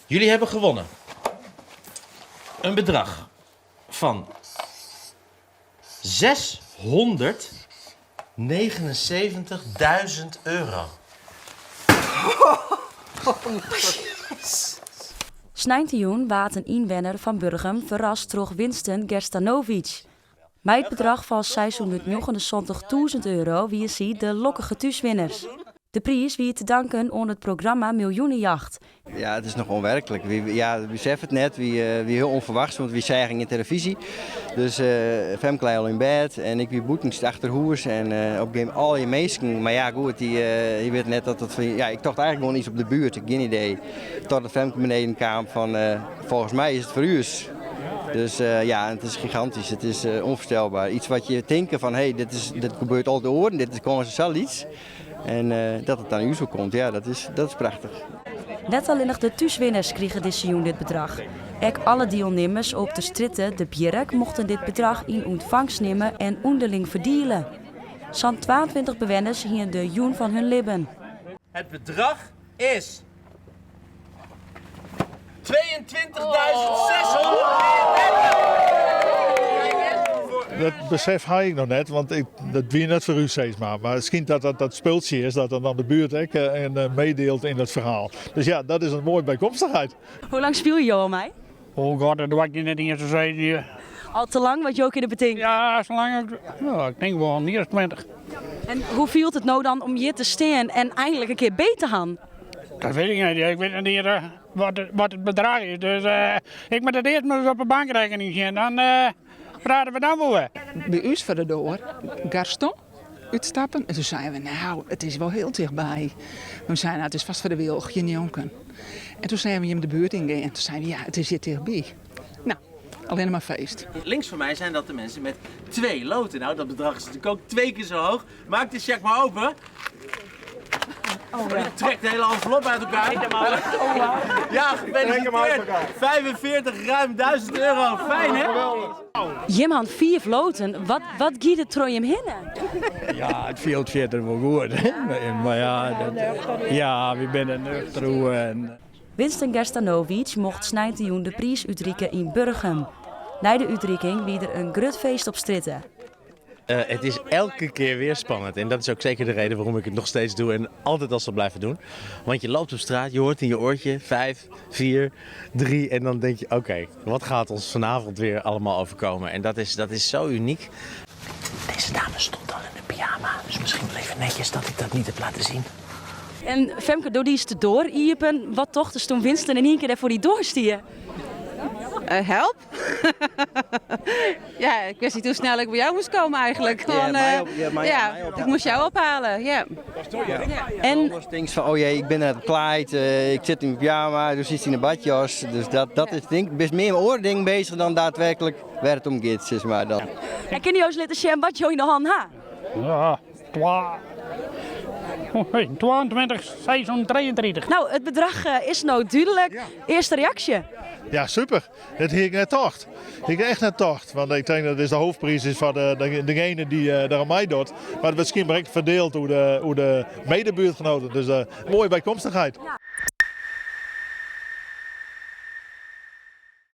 Jullie hebben gewonnen een bedrag van 679.000 euro. Sneintejûn waard in ynwenner fan Burgum ferrast troch Winston Gerstanovic. Mei it bedrach fan 679.000 euro wie sy de lokkige thúswinners. De priis wie te danken oan it programma Miljoenejacht. Ja, it is noch ûnwerklik. Wy, ja, wy beseffe it net. Wy wie hiel ûnferwachts, want wy seagen gjin telefyzje. Dus Femke lei al yn bêd en ik wie bûten achter hûs en op in gegeven momint allegear minsken. Mar ja, goed, dy, je witte net dat dat fan, ja, ik tocht eigentlik gewoan iets op de buert, gjin idee. Totdat Femke beneden kaam fan, volgens mij is it foar ús. Dus ja, it is gigantysk, it is ûnfoarstelber. Iets wat je tinke fan, hé, dit is, dit gebeurt altyd oaren, dit is kâns sa lyts. En dat it dan ús oerkomt, ja, dat is, dat is prachtich. Net allinnich de thúswinners krigen dizze jûn dit bedrach. Ek alle dielnimmers op de strjitte De Bjirk mochten dit bedrach yn ûntfangst nimme en ûnderling ferdiele. Sa'n 22 bewenners hiene de jûn fan hun libben. Het bedrach is 22.633! Dat besef ha ik noch net, want ik, dat wie net foar ús sis mar. Mar it skynt dat dat dat spultsje is dat dan de buert ek en meedielt yn dat ferhaal. Dus ja, dat is in moaie bykomstichheid. Hoe lang spylje jo al mei? Oh god, dat doar ik net iens te sizzen. Al te lang, wat jo kinne betinke? Ja, sa lang ik, no, ik tink wol in jier as 20. En hoe fielt it no dan om hjir te stean en einlik in kear beet te hawwen? Dat wit ik net. Ik wit net iens wat it bedrach is. Dus ik moat it earst mar ris op de bankrekkening sjen. Dan prate we dan wol wer. By ús foar de doar Gaston útstappen en toen seinen we, nou, it is wol hiel tichtby. We seinen, nou, it is fêst foar de Wilg, hjir njonken. En toen seagen we jim de buert yngean. Toen seinen we, ja, it is hjir tichtby. Nou, allinne mar feest. Links van mij zijn dat de mensen met twee loten. Nou, dat bedrag is natuurlijk ook twee keer zo hoog. Maak de cheque maar open. Oh, ja. Trek de hele envelop uit elkaar. Ja, gefeliciteerd. 45 ruim 1000 euro. Fijn hè? Jim han fiif loten. Wat, wat giet der troch jim hinne? Ja, it fielt fierder wol goed. Mar ja, dat, ja, wy binne nuchter oer. En... Winston Gerstanovic mocht sneintejûn de priis útrikke yn Burgum. Nei de útrikking wie der in grut feest op strjitte. Het is elke keer weer spannend. En dat is ook zeker de reden waarom ik het nog steeds doe en altijd al zal blijven doen. Want je loopt op straat, je hoort in je oortje 5, 4, 3 en dan denk je, oké, wat gaat ons vanavond weer allemaal overkomen? En dat is zo uniek. Deze dame stond al in de pyjama, dus misschien wel even netjes dat ik dat niet heb laten zien. En Femke, doe die de doar iepen. Wat tochtest toen Winston in ien kear dêr foar dy doar stie? Help. Ja, ik wist niet hoe snel ik bij jou moest komen eigenlijk. Ja, Want, mij op, ja, mij, ja, mij ik ophalen. moest jou ophalen. Ja. En Anders denk van, oh jee, ik ben net kleid, ik zit in mijn pyjama, dus zit in een badjas. Dus dat is het ding. Ik ben meer met oare ding bezig dan daadwerkelijk waar het om gaat, zeg maar. Dan. En kinne jo ris litte sjen wat jo yn de hân ha? Ja, twa, 22, 633. Nou, it bedrach is no dúdlik. Earste reaksje? Ja, super. Dat hie ik net tocht. Hie ik echt net tocht. Want ik tink dat is de hoofdprijs is foar de, degene dy't der oan meidocht. Mar it wurdt skynber ek ferdield oer de, oer de medebuertgenoten. Dus mooie bykomstichheid.